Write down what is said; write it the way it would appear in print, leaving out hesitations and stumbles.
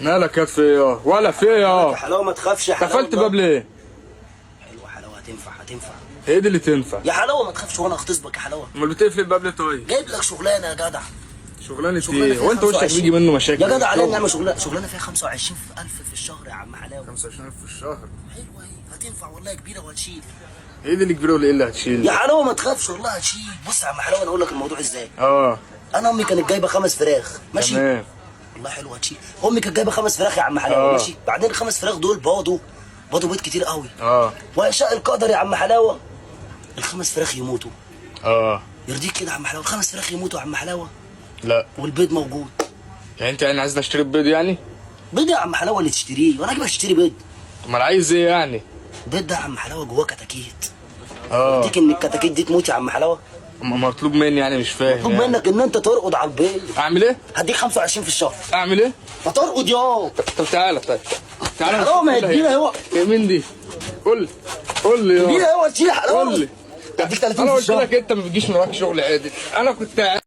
مالك يا في ايه ولا في ايه؟ يا يا حلاوة ما تخافش يا حلاوة. قفلت باب ليه؟ حلوة حلاوة، هتنفع هتنفع. هي دي اللي تنفع. يا حلاوة ما تخافش وانا اغتصبك يا حلاوة. امال بتقفل الباب ليه طيب؟ جايب لك شغلانة يا جدع. شغلانة شغلانة ايه؟ فيها هو انت وشك 25. بيجي منه مشاكل؟ يا جدع علينا نعمل شغلانة، شغلانة فيها 25000 في الشهر يا عم حلاوة. 25000 في الشهر؟ حلوة اهي، هتنفع والله، كبيرة وهتشيل. ايه دي اللي كبيرة ولا ايه اللي هتشيل؟ يا حلاوة ما تخافش والله هتشيل. بص يا عم حلاوة انا اقول لك الموضوع ازاي. اه انا امي كانت جايبه 5 فراخ، ماشي؟ تمام. والله حلوة هتشيل. امي كانت جايبه 5 فراخ يا عم حلاوة، ماشي؟ بعدين ال5 فراخ دول باضوا بيض كتير قوي. ويشاء القدر يا عم حلاوة ال5 فراخ يموتوا. يرضيك كده يا عم حلاوة ال5 فراخ يموتوا يا عم حلاوة؟ لا. والبيض موجود. يعني انت يعني عايز اشتري بيض يعني؟ بيض يا عم حلاوة اللي تشتريه، وانا اجيبك تشتري بيض؟ امال عايز ايه يعني؟ بيض ده يا عم حلاوة جواه كتاكيت. يرضيك ان الكتاكيت دي تموت يا عم حلاوة؟ مطلوب مني يعني؟ مش فاهم. مطلوب يعني. منك ان انت ترقد على البيض. اعمل ايه؟ هديك 25 في الشهر. اعمل ايه؟ ما ترقد يا طب تعالى، طيب تعالى. حلاوة ما هي كبيرة اهو. يا مين دي؟ قول لي، قول لي كبيرة اهو تشيل حلاوة. قول لي. هديك 30 انا في قلت الشهر. لك انت ما بتجيش من وراك شغل عادل. انا كنت